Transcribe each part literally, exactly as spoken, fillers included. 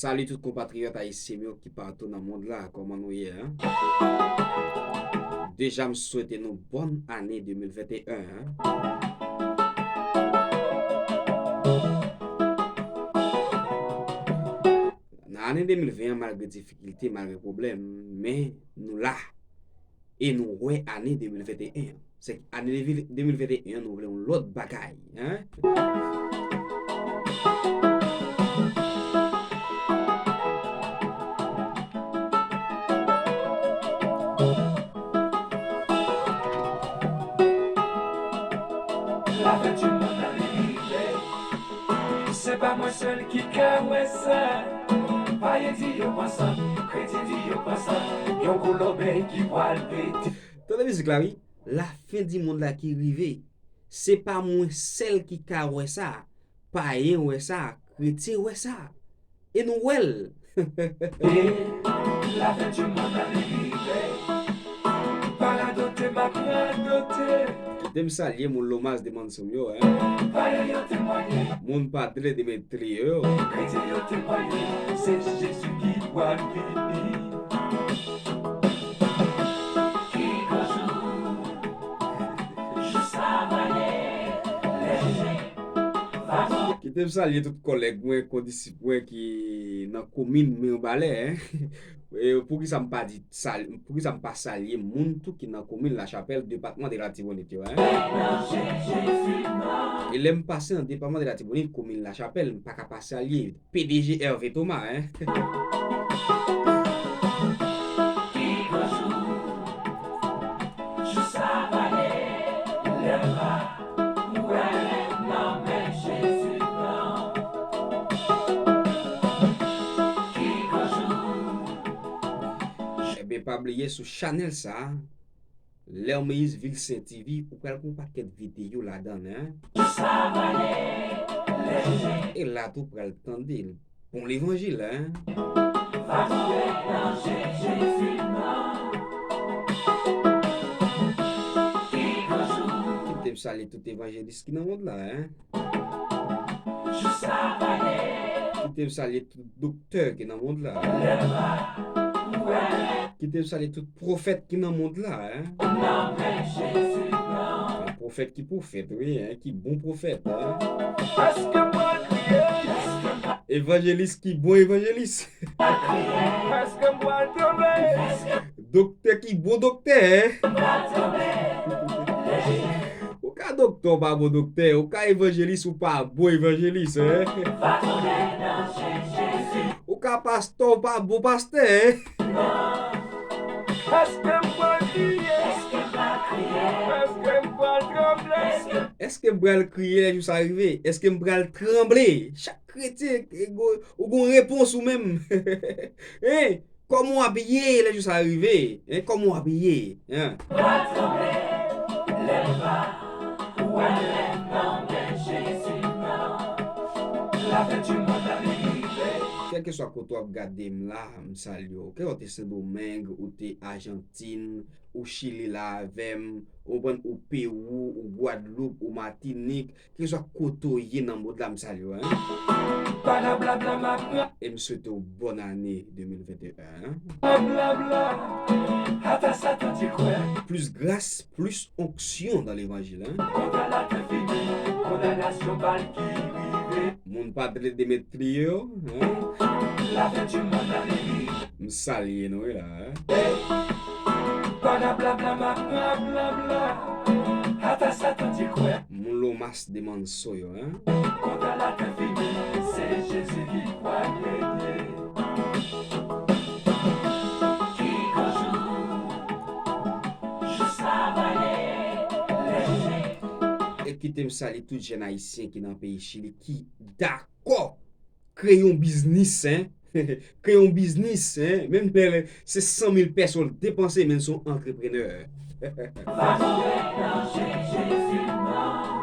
Salut tout konpatriyòt ayisyen m yo ki patou nan mond la, kòman nou ye, en? Deja m swete nou bòn ane de mil venteyen, en. Nan ane de mil ven an, malgre difikilte, malgre pwoblèm, men nou la. E nou wè ane de mil venteyen an. Se ane de mil venteyen an, nou vle yon lòt bagay, en? Lafen di monn nan li rive. Se pa mwen sèl ki ka wè sa. Payen di yo pran sa, kretyen di yo pran sa. Yon gwo lòbèy ki pral pete. Tande mizik la, wi. Lafen di monn la ki rive. Se pa mwen sèl ki ka wè sa. Payen wè sa, kretyen wè sa. E nou wè l. E lafen di monn nan li rive. Pa radote, m ap radote. Kite m salye moun Lomas de Mansom yo, en. Payen yo temwaye. Moun Padre Demetrio yo. Kretyen yo temwaye. Se Jezi ki pral vini. Ki gran jou. Jou sa va ye. Lè Kite m salye tout kòlèg mwen, kondisip mwen ki nan komin Mibalè, en. E poukisa m pa di sal-, poukisa m pa salye moun tou ki nan komin Lachapèl, depatman de Latibonit yo, en? E lè m pase nan depatman de Latibonit, komin Lachapèl, m pa ka pa salye P D G Hervé Thomas, en. Jou sa va ye, lè va. Ou wè nan men Jezi pran. Ki gran jou. Ebyen, pa bliye sou chanèl sa, Lèomeyis Vilsen T V, ou pral gen yon pakèt videyo ladan l, en. Jou sa va ye, lè Jezi. E la tou pral tande l. Bon levanjil, en. Va tonbe nan je Jezi non. Ki gran jou. Kite m salye tout evanjelis ki nan mond la, en. Jou sa va ye. Kite m salye tout doktè ki nan mond la. Lè va, ou wè. Kite m salye tout pwofèt ki nan mond la, en. Nan men Jezi non. Pwofèt ki pwofèt, wi, en, ki bon pwofèt, en. Èske m pral kriye? Evanjelis ki bon evanjelis. Èske m pral tranble? Doktè ki bon doktè, en. Ou ka doktè, ou pa bon doktè. Ou ka evanjelis, ou pa bon evanjelis, en. Ou ka pastè, ou pa bon pastè, en. Èske m pral kriye? Èske m pral kriye? Èske m pral tranble? Èske m pral kriye lè jou sa rive? Èske m pral tranble? Chak kretyen, e, go-, ou gon repons ou menm. Hein? Kòman w ap ye lè jou sa rive? Hein? Kòman w ap ye? Hein? Pral tranble, lè va, ou wè lè nan men Jezi nan. Lafen di monn nan li rive. Kèlkeswa kote w ap gade m la, m salye w. Ke w te Sendomeng, ou te Ajantin, ou Chili la avè m, ou konprann, ou Pewou, ou Gwadloup, ou Matinik, kèlkeswa kote w ye nan mond la, m salye w, en. Pa nan blabla m ap pran. E m swete w bòn ane de mil venteyen, en. Pa blabla, ata Satan di kwè. Plis gras, plis onksyon nan levanjil, en. Kondanasyon fini, kondanasyon bal ki rive. Moun pa dwe demet Priye yo, hein? M salye nou wi la, hein? Ey, pa nan blabla, m ap pran blabla. Ata Satan di kwè. Moun Lomas de Manso yo, hein? Kontan la te fini, se Jezi ki pral renye. Ki gran jou, jou sa va ye, lè. E kite m salye tout jèn ayisyen ki nan peyi Chili ki dakò dakò kreye yon biznis, en. Kreye yon biznis, en. Menm lè se san mil pèso l depanse, men l se yon antreprenè. Va tonbe nan je Jezi non.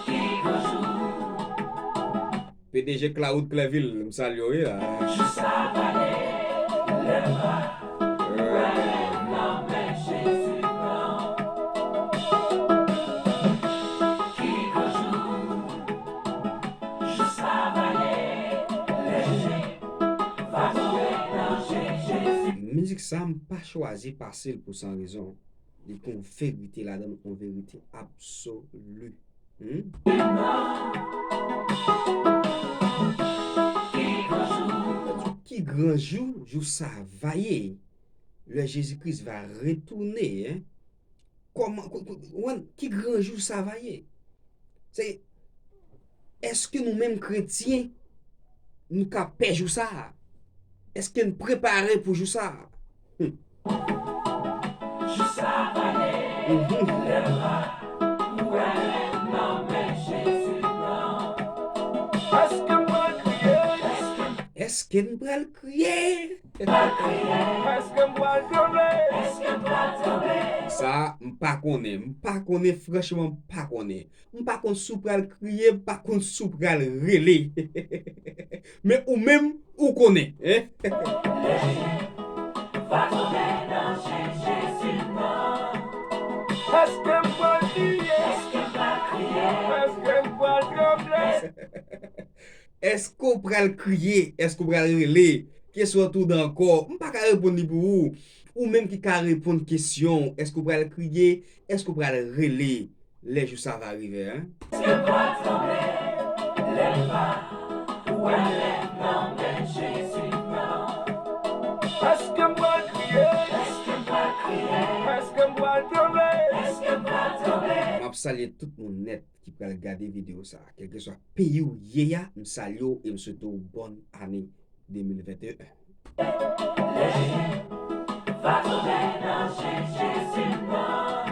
Ki gran jou. P D G Claude Clerville, m salye w wi la. Jou sa va ye, lè va. Wè nan men Jezi pran. Ki gran jou, jou sa va ye, Mizik sa, m pa chwazi pase l pou san rezon. Li gen yon verite ladan l, yon verite absoli. Hmm? Ki gran jou, jou sa va ye, lè Jezi Kris va retounen, en? Kòman, ko- ko- konprann ki gran jou sa va ye? Se, èske nou menm kretyen, nou ka pè jou sa a? Èske n prepare pou jou sa a? Hmm. Jou sa va ye, mhm, lè va ou wè nan men Jezi pran. Èske m pral kriye? Èske m pral kriye? Èske m pral tranble? Sa, m pa konnen. M pa konnen, franchman, m pa konnen. M pa konn si w pral kriye, m pa konn si w pral rele. Men ou menm, ou konnen, en? Va tonbe nan je Jezi non. Èske m pral kriye? Èske m pral kriye? Èske m pral tranble? Èske w pral kriye? Èske w pral rele? Kesyon an toude ankò. M pa ka reponn li pou ou. Ou menm ki ka reponn kesyon, èske w pral kriye? Èske w pral rele lè jou sa va rive, en? Èske m pral tranble? Lè m va wè nan men Jezi non. Èske m pral kriye? Èske m pral kriye? Èske m pral tranble? Èske m pral tranble? M ap salye tout moun nèt ki pral gade videyo sa a. Kèlkeswa peyi w ye a, m salye w e m swete w bòn ane de mil venteyen. Lè va tonbe nan je Jezi non.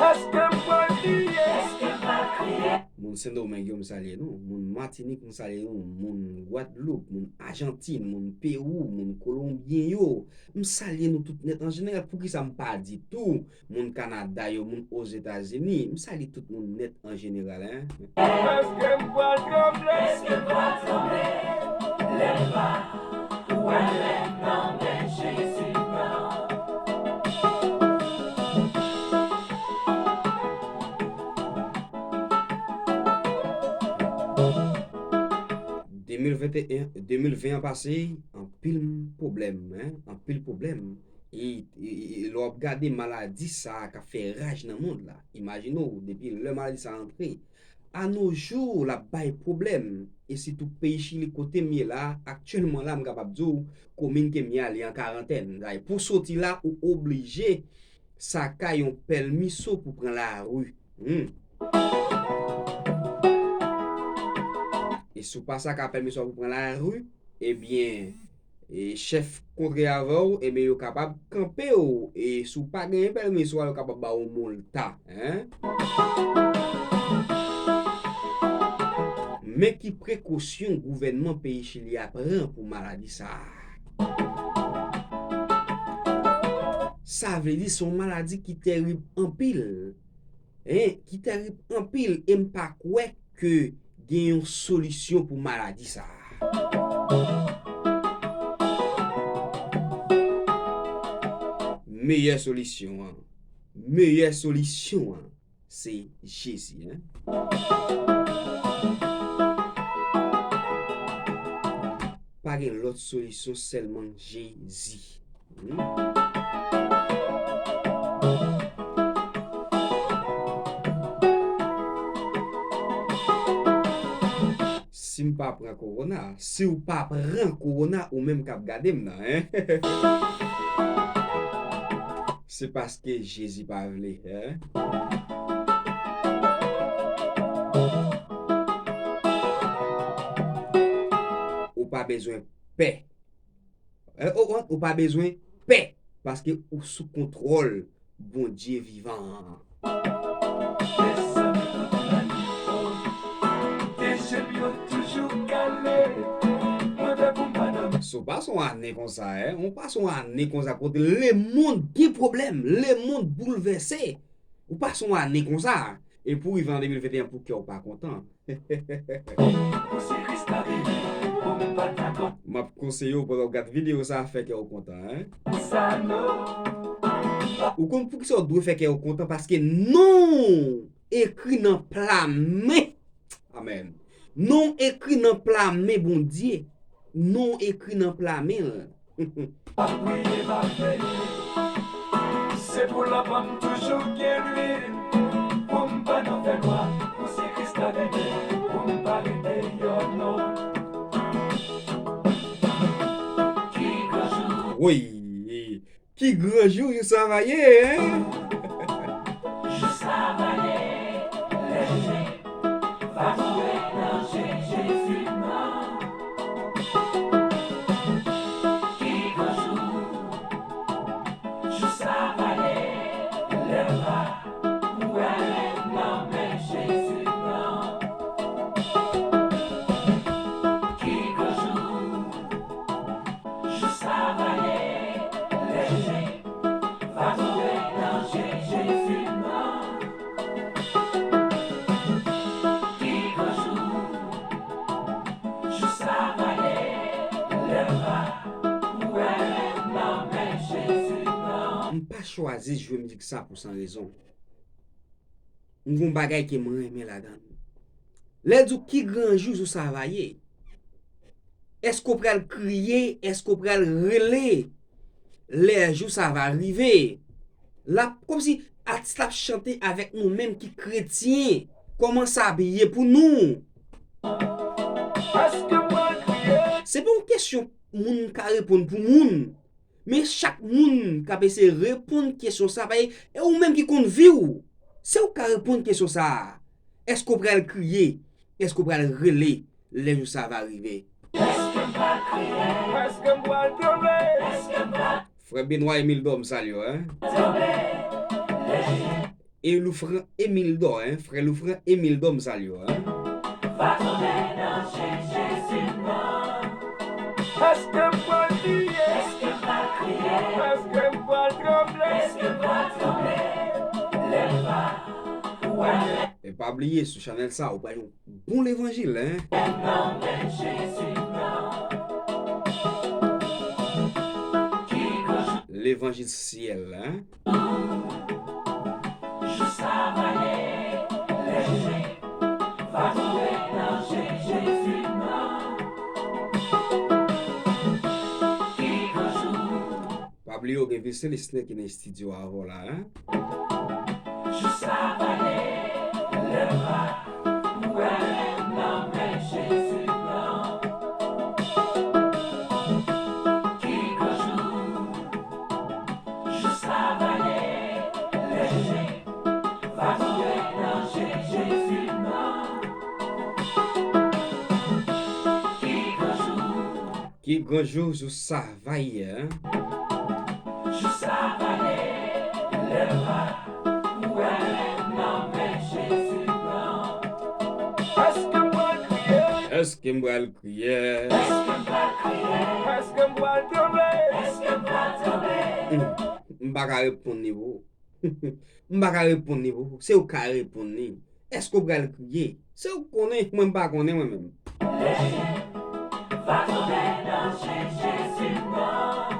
Èske m pral kriye? Èske m pral kriye? Moun Sendomeng yo, m salye nou. Moun Matinik, m salye nou. Moun Gwadloup, moun Ajantin, moun Pewou, moun Kolonbyen yo, m salye nou tout nèt an jeneral. Poukisa m pa di tou moun Kanada yo, moun Ozetazini? M salye tout moun nèt an jeneral, en. Èske m pral tranble? Èske m pral tranble? Lè m va wè nan men Jezi non. De mil venteyen, de mil ven an pase, anpil pwoblèm, en, anpil pwoblèm. E, e, e, e lè w ap gade maladi sa a k ap fè raj nan mond la, imajine w, depi lè maladi sa a antre, a no jou, l ap bay pwoblèm. E sitou peyi Chili kote m ye la, aktyèlman la, m kapab di w, komin ke m ye a, li an karantèn. Sa vle di, pou w soti la, ou oblije sakay yon pèmiso pou pran lari. Hmm. E si w pa sakay pèmiso pou pran lari, ebyen, e chèf kontre avè w, ebyen, yo kapab kanpe w. E si w pa genyen pèmiso a, yo kapab ba w yon milta, en. Men ki prekosyon gouvènman peyi Chili a pran pou maladi sa a? Sa vle di se yon maladi ki terib anpil, en, ki terib anpil, e m pa kwè ke gen yon solisyon pou maladi sa a. Meyè solisyon an, meyè solisyon an, se Jezi, en. Pa gen lòt solisyon, sèlman Jezi. Hmm. Si m pa pran kowona, si w pa pran kowona, ou menm k ap gade m nan, en. Se paske Jezi pa vle, en. Ou pa bezwen pè. Eh, oh, oh, ou pa bezwen pè, paske ou sou kontwòl Bondye vivan an. Mezanmi, tout lane, oh, de je m yo toujou kale. Mwen pè pou m pa dòmi. So, pase yon ane konsa, eh? Ou pase yon ane konsa kote lemonn gen pwoblèm, lemonn boulvèse. Ou pase yon ane konsa, epi w rive an de mil venteyen pou kè w pa kontan. M ap konseye w pandan w gad videyo sa a, fè kè w kontan, en. Ou konn poukisa w dwe fè kè w kontan? Paske non w ekri nan pla men. Amèn. Non w ekri nan pla men Bondye. Non w ekri nan pla men l. M ap priye, m ap veye. Se pou lanp an m toujou gen lwil. Pou m pa nan fènwa, pou Sen Kris la veye. Pou m pa ret deyò, non. Ki gran jou. Woy! Ki gran jou, jou sa va ye, en? Jou sa va ye, lè je va tonbe nan je Jezi nan. Ki gran jou, jou sa va ye, lè va mwen nan men Jezi nan. Ki gran jou, jou sa va ye, lè je va tonbe nan je Jezi nan. Ki gran jou, jou sa va ye, lè va mwen nan men Jezi nan. M pa chwazi jwe mizik sa pou san rezon. M gon bagay ke m renmen ladan l. Lè l di w ki gran jou, jou sa va ye. Èske w pral kriye? Èske w pral rele? Lè jou sa va rive. L ap, kòmsi atis la ap chante avèk nou menm ki kretyen. Kòman sa ap ye pou nou? Èske m pral kriye? Se pa yon kesyon moun ka reponn pou moun. Men chak moun k ap eseye reponn kesyon sa, paske e ou menm ki konn vi w. Se ou k ka reponn kesyon sa a. Èske w pral kriye? Èske w pral rele lè jou sa va rive? Èske m pral kriye? Èske m pral tranble? Èske m pral Frè Benwa Emildor, m salye w, en. Tranble? Lè jou E Loufran Emildor, en, frè Loufran Emildor, m salye w, en. Va tonbe nan je Jezi nan. Èske m pral kriye? Èske m pral kriye? Èske m pral tranble? Èske m pral tranble? Lè m va wè. E pa bliye, sou chanèl sa, ou pral jwenn bon levanjil, en. Nan men Jezi nan. Ki gran jou. Levanjil syèl la, en. Jou sa va ye, lè je va tonbe nan je Jezi nan. Ki gran jou. Pa bliye w gen Vilseliste ki nan estidyo a avè w la, en. Jou sa va ye, lè va mwen nan men Jezi nan. Ki gran jou. Jou sa va ye, lè je va tonbe nan je Jezi nan. Ki gran jou. Ki gran jou, jou sa va ye, en. Jou sa va ye, lè va mwen nan men Jezi nan. Èske m pral kriye? Èske m pral kriye? Èske m pral kriye? Èske m pral tranble? Èske m pral tranble? Hmm. M pa ka reponn li pou ou. M pa ka reponn li pou ou. Se ou k ka reponn li. Èske w pral kriye? Se ou k konnen, mwen m pa konnen mwen menm. Lè je va tonbe nan je Jezi nan.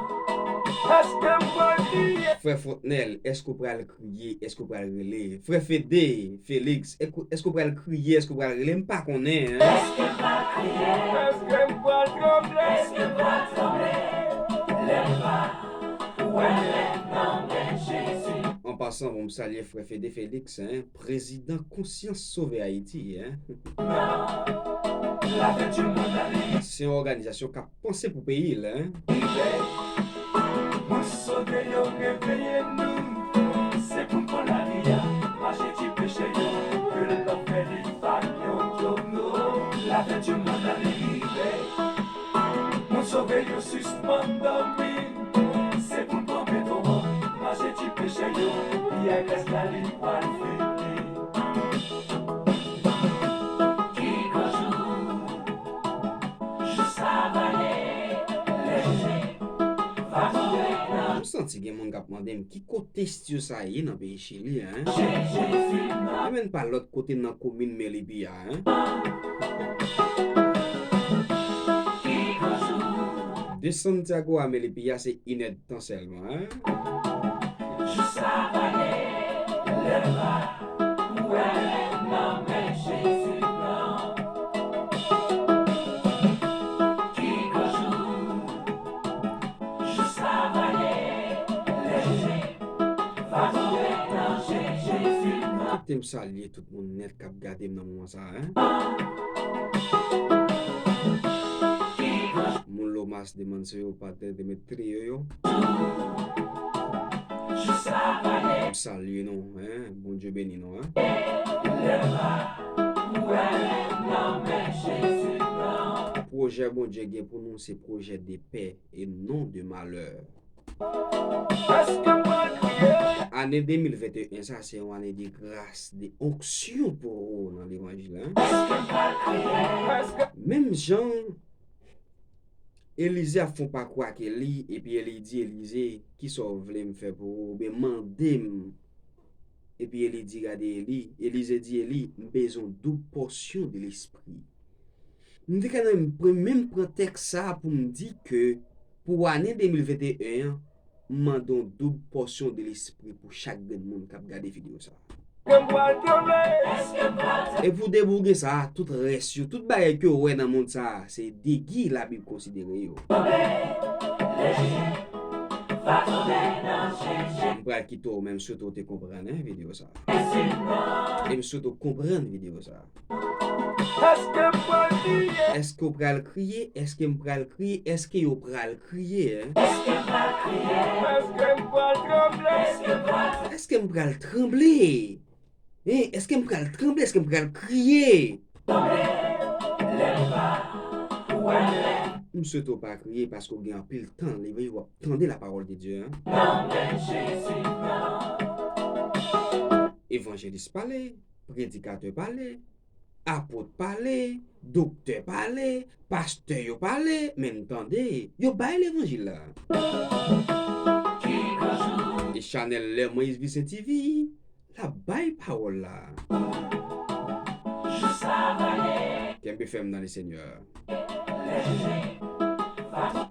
Èske m pral kriye? Frè Fontnèl, èske w pral kriye? Èske w pral rele? Frè Fede, Felix, èske, èske w pral kriye? Èske w pral rele? M pa konnen, en. Èske m pral kriye? Èske m pral tranble? Èske m pral tranble? Lè m va wè lè nan men Jezi. An pasan, bon, m salye frè Fede Felix, en, prezidan Konsyans Sove Ayiti, en. Se yon òganizasyon k ap panse pou peyi l, en. Moun sove yo, reveye nou. Se pou n pran lari a, mache ti peche yo. Ke lanfè li pa yon djòb, non. Lafè di mond nan li rive. Moun sove yo sispann dòmi. Se pou n pran beton an, mache ti peche yo. Pyè gras la li pral fini. Ki gran jou, jou sa va ye, lè je va tonbe nan. M santi gen moun k ap mande m ki kote estidyo sa ye nan peyi Chili a, en. Jezi nan. Li menm pa lòt kote nan komin Melipi a, en. Ki gran jou. De Santiago a Melipi a se inèdtan sèlman, en. Jou sa va ye, lè va mwen nan men Jezi nan. Ki gran jou. Jou sa Te m salye tout moun nèt k ap gade m nan moman sa a, en. Moun Lomas, Demanse yo, patè Demetrio yo. M salye nou, en. Bondye beni nou, en. Pwojè Bondye gen pou nou, se pwojè de pè e non de malè. Ane de mil venteyen sa, se yon ane de gras, de onksyon pou ou nan levanjil, en. Menm jan Elize ap fè yon pakou ak Eli, epi Eli di Elize, "Kisa w vle m fè pou ou?" Oubyen mande m. Epi Eli di, gade Eli, Elize di Eli, "M bezwen yon doub pòsyon de lespri." M te ka nan menm pran, menm pran tèks sa a pou m di ke pou ane de mil venteyen an, m mande yon doub pòsyon de lespri pou chak grenn moun k ap gade videyo sa a. E pou depi w gen sa a, tout rès yo, tout bagay ke w wè nan mond sa a, se degi Labib konsidere yo. M pral kite w, men m swete w te konprann, en, videyo sa a. E m swete w konprann videyo sa a. Èske w pral kriye? Èske m pral kriye? Èske yo pral kriye, en? Èske m pral tranble? En, èske m pral tranble? Èske m pral kriye? M swete w pa kriye paske w gen anpil tan leve, w ap tande lapawòl de Dye, en. Evanjelis pale, predikatè pale, apot pale, doktè pale, pastè yo pale, men n tande, yo bay levanjil la. E chanèl Lè Moyiz Visye T V, l ap bay pawòl la. Kenbe fèm nan Lesenyè.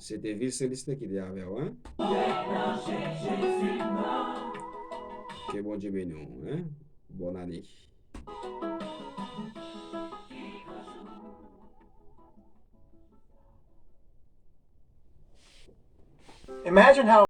Se te Vilsen Lisne ki te avè w, en. Ke Bondye beni w, en. Bòn ane. Imagine how